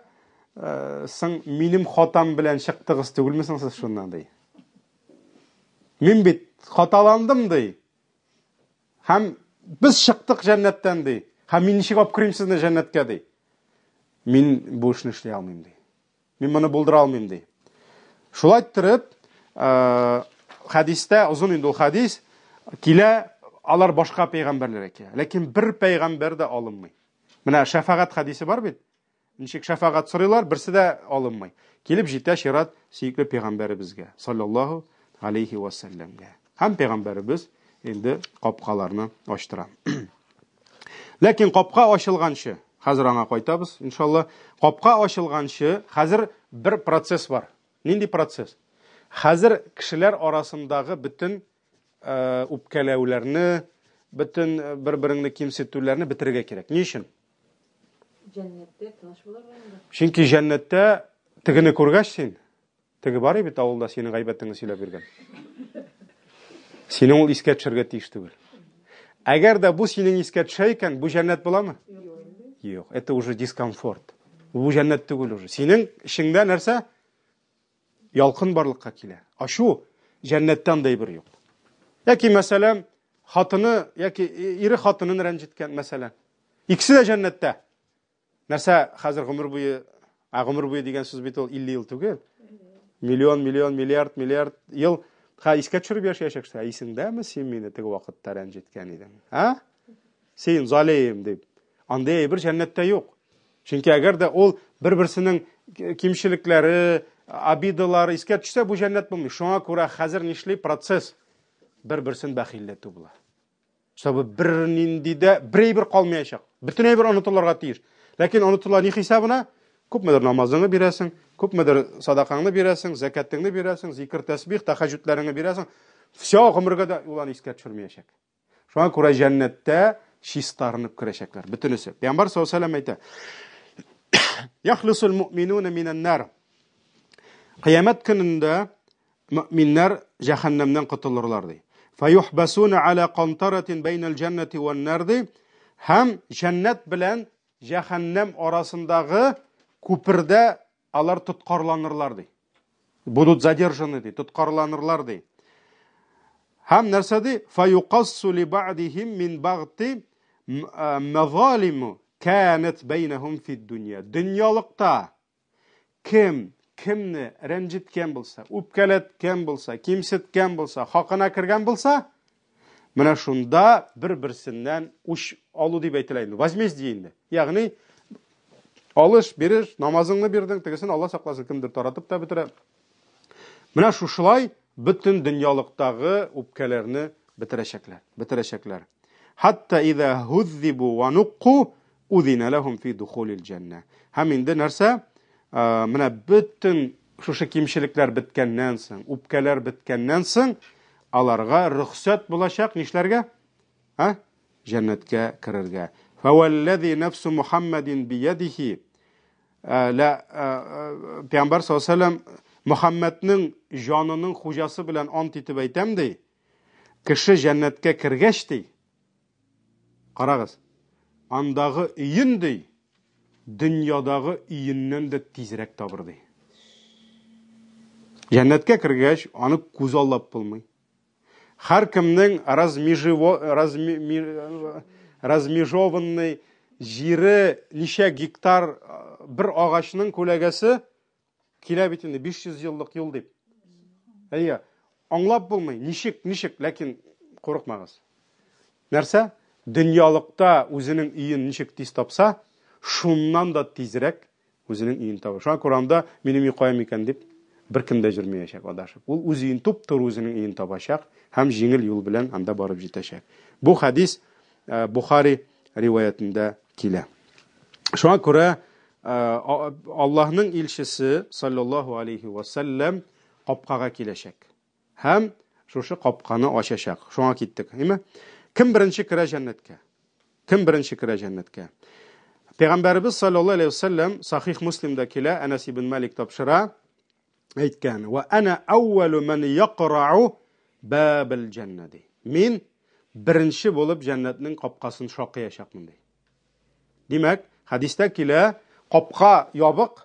соң минем хатам белән чыктыгыз түгелме соң сез шуннан ди. Мин бит хаталандым ди. Һәм без чыктык җәннәттән ди. Һәм мин ничек алып керим сезне җәннәткә ди. Мин бу эшне эшли алмыйм ди. Мин моны булдыра алмыйм ди. Шулай иттереп, хәдистә озын инде ул хәдис килә, алар башка пәйгамбәрләргә килә. Ләкин бер пәйгамбәр дә алынмый. Менә шәфәгать хәдисе бар бит. Ничек шәфәгать сорыйлар, берсе дә алынмый. Килеп җитә чират сөекле пәйгамбәребезгә, саллаллаһу алейхи ва сәлләмгә. Һәм пәйгамбәребез инде капкаларны ачтыра. Ләкин капка ачылганчы, хәзер аңа кайтабыз, иншалла. Капка ачылганчы, хәзер бер процесс бар. Нинди процесс? Хәзер кешеләр арасындагы бөтен үпкәләүләрне, бөтен бер-береңне кимсетүләрне бетерергә кирәк. Ни өчен?
Җәннәттә тыныч булырга инде.
Чөнки җәннәттә тегене күргәч син, теге бар бит авылда синең гайбәтеңне сөйләп йөргән. Синең ул искә төшергә тиеш түгел. Әгәр дә бу синең искә төшә икән, бу җәннәт буламы? Юк, это уже дискомфорт. Бу җәннәт түгел уже. Синең эчеңдә нәрсә? Ялкын барлыкка килә. Ачу җәннәттә андый бер юк. Яки, мәсәлән, хатыны яки ире хатынын рәнҗеткән, мәсәлән. Икесе дә җәннәттә. Нәрсә хәзер гомер буе, ә гомер буе дигән сүз бит ул 50 ел түгел. Миллион, миллион, миллиард, миллиард ел ха искә төшереп яшәячәксең. Ә исеңдәме син мине теге вакытта рәнҗеткән идең? А? Син залим дип. Андый әйбер җәннәттә юк. Чөнки әгәр дә ул бер-берсенең кимчелекләре, обидалары искә төшсә, бу җәннәт булмый. Шуңа күрә хәзер нишли процесс бер-берсен бәхилләтү була. Чтобы бернинди дә бер әйбер калмаячак. Бөтен әйбер онытылырга тиеш. Ләкин онытыла ни хисабына? Күпмедер намазыңны бирәсең, күпмедер садакаңны бирәсең, зәкәтеңне бирәсең, зикр, тәсбих, тәхәҗҗүдләреңне бирәсең. Все, гомергә дә ул аны искә төшермәячәк. Шуңа күрә җәннәттә чистарынып керәчәкләр бөтенесе. Пәйгамбәр саллаллаһу алейһи әйтә: Яхлысул муъминуна минән нар. Кыямәт көнендә мөминнәр җәһәннәмнән котылырлар ди. Фаюхбасуна аля кантаратин бәйнәл җәннәти ван нар ди. Һәм җәннәт белән җәһәннәм арасындагы күпердә алар тоткарланырлар ди. Будут задержаны ди, тоткарланырлар ди. Һәм нәрсә ди? Фаюқассу ли бa'дихим мин багти мазалиму канат бәйнәһум фид дөнья. Дөньялыкта кем кемне рәнҗеткән булса, үпкәләткән булса, кимсеткән булса, хакына кергән булса, менә шунда бер-берсеннән үч алу дип әйтелә инде. Возмездие инде. Ягъни алыш, биреш, намазыңны бирдең, тегесен Алла сакласын, кемдер таратып та бетерә. Менә шушылай бөтен дөньялыктагы үпкәләрне бетерәчәкләр, бетерәчәкләр. Хатта иза һуззибу ва нукку узина лахум фи духулил җәннә. Һәм инде нәрсә? Менә бөтен шушы кимчелекләр беткәннән соң, үпкәләр беткәннән соң, аларга рөхсәт булачак нишләргә? А? Җәннәткә керергә. Фәвәлләзи нәфсу Мухаммадин биядихи. Лә Пәйгамбәр саллаллаһу алейһи ва Мухаммадның җанының хуҗасы белән ант итеп әйтәм ди. Кеше җәннәткә кергәч ди. Карагыз. Андагы өен ди, дөньядагы өеннән дә тизрәк табыр ди. Җәннәткә кергәч, аны күзаллап булмый. Һәркемнең размежованный җире ничә гектар бер агачның күләгәсе килә бит инде 500 еллык юл дип. Әйе, аңлап булмый, ничек, ничек, ләкин курыкмагыз. Нәрсә? Дөньялыкта үзенең өен ничек тиз тапса, шуннан да тизрәк Үзенең өен таба. Шуңа күрә анда минем өй кая микән дип беркем дә йөрмәячәк адашып. Ул үз өен туп-туры үзенең өен табачак һәм җиңел юл белән анда барып җитәчәк. Бу хәдис э, Бухари риваятендә килә. Шуңа күрә э, Аллаһның илчесе саллаллаһу алейхи ва саллям капкага киләчәк. Һәм шушы капканы ачачак. Шуңа киттек, әйме? Кем беренче керә җәннәткә? Кем беренче керә җәннәткә? Пәйгамбәребез саллаллаһу алейһи вәсәлләм Сахих Муслимда килә, Әнәс ибн Малик тапшыра, әйткән: "Ва ана әүвәлу ман якрау бабал җәннә" ди. Мин беренче булып җәннәтнең капкасын шакыячакмын ди. Димәк, хәдистә килә, капка ябык,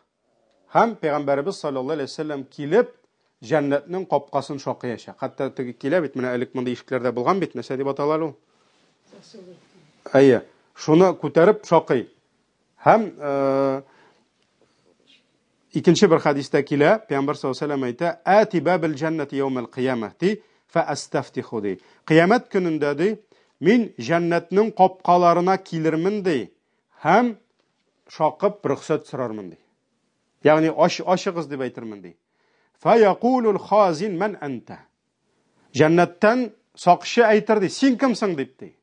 Һәм Пәйгамбәребез саллаллаһу алейһи вәсәлләм килеп, җәннәтнең капкасын шакыячак. Хәтта теге килә бит, менә элек мондый ишекләрдә булган бит, нәрсә дип атала ул? Әйе, шуны күтәреп шакый. Һәм э, икенче бер хәдистә килә, Пәйгамбәр саллаллаһу алейһи вәсәлләм әйтә: "Ати бабил җәннәти яумал кыямah" ди, фа астафтиху ди. Кыямәт көнендә ди, мин җәннәтнең капкаларына килермен ди, һәм шакып рөхсәт сорармын ди. Ягъни ач ачыгыз дип әйтермен ди. Фа якулул хазин ман анта. Җәннәттән сакчы әйтер ди, син кемсең дип ди.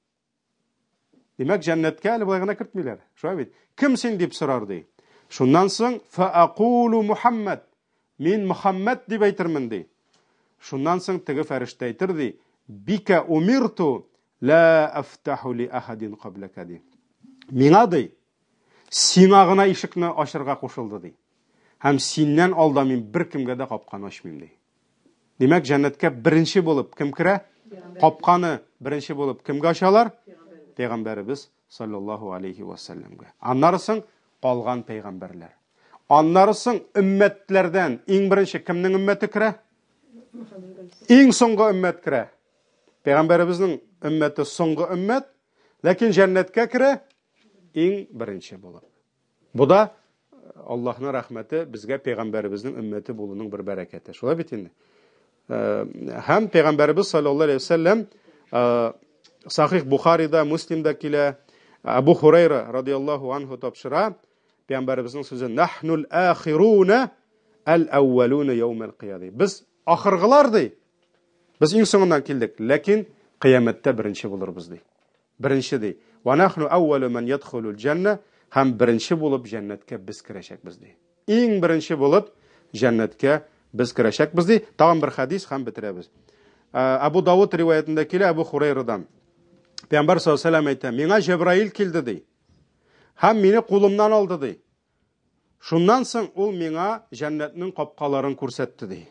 Димәк, җәннәткә әле болай гына кертмиләр. Шулай бит. Кем син дип сорар ди. Шуннан соң фа акулу Мухаммад. Мин Мухаммад дип әйтермен ди. Шуннан соң теге фәрештә әйтер ди, бика умирту Лә әфтәху ли әхәдин кабләкә ди. Миңа ди, сиңа гына ишекне ачырга кушылды ди. Һәм синнән алда мин беркемгә дә капканы ачмыйм ди. Димәк, җәннәткә беренче булып кем керә? Капканы беренче булып кемгә ачалар? Пәйгамбәребез саллаллаһу алейхи ва сәлләмгә. Аннары соң калган пәйгамбәрләр. Аннары соң өммәтләрдән иң беренче кемнең өммәте керә? Иң соңгы өммәт керә. Пәйгамбәребезнең өммәте соңгы өммәт, ләкин җәннәткә керә иң беренче булып. Бу да э, Аллаһның рәхмәте безгә пәйгамбәребезнең өммәте булуның бер бәрәкәте. Шулай бит инде. Э, һәм пәйгамбәребез саллаллаһу алейһи вәсәлләм э, Сахих Бухарида, Муслимда килә. Абу Хурайра радияллаһу анху тапшыра. Пәйгамбәребезнең сүзе нахнул ахируна әл-әүвәлуна яумәл кыяма. Без ахыргылар ди. Без иң соңыннан килдек, ләкин кыямәттә беренче булырбыз ди. Беренче ди. Ва нахну әүвәлу ман ядхулул җәннә һәм беренче булып җәннәткә без керәчәкбез ди. Иң беренче булып җәннәткә без керәчәкбез ди. Тагын бер хәдис һәм бетерәбез. Абу Давыд риваятендә килә Абу Хурайрадан. Пәйгамбәр саллаллаһу алейһи вәсәлләм әйтә, миңа Җәбраил килде ди. Һәм мине кулымнан алды ди. Шуннан соң ул миңа җәннәтнең капкаларын күрсәтте, ди.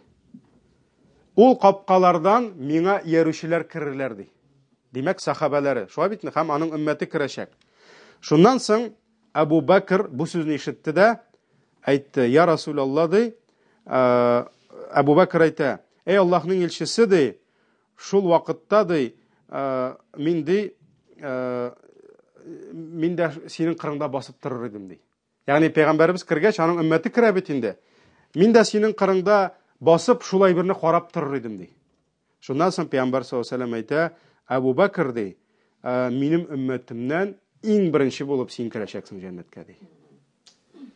Ул капкалардан миңа иярүчеләр керерләр, ди. Димәк, сахабәләре, шулай бит, һәм аның өммәте керәчәк. Шуннан соң Әбу Бәкр бу сүзне ишетте дә әйтте: "Я Расулалла", ди, Әбу Бәкр әйтә: "Эй Аллаһның илчесе", ди, шул вакытта ди, мин ди, мин дә синең кырыңда басып торыр идем ди. Ягъни пәйгамбәребез кергәч, аның өммәте керә бит инде. Мин дә синең кырыңда басып, шул әйберне карап торыр идем ди. Шуннан соң пәйгамбәр саллаллаһу алейһи әйтә, Әбу Бәкр ди, минем өммәтемнән иң беренче булып син керәчәксең җәннәткә ди.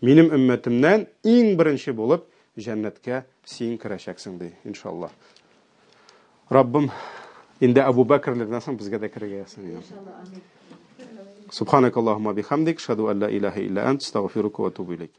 Минем өммәтемнән иң беренче булып җәннәткә син керәчәксең ди, иншалла. Раббым, инде Әбу Бәкрләрдән соң безгә дә керергә язсын. Иншалла, амин. Субханакаллахумма бихамдик, шаду ан ла илаһа илля ант, астагфирука ва атубу илейк.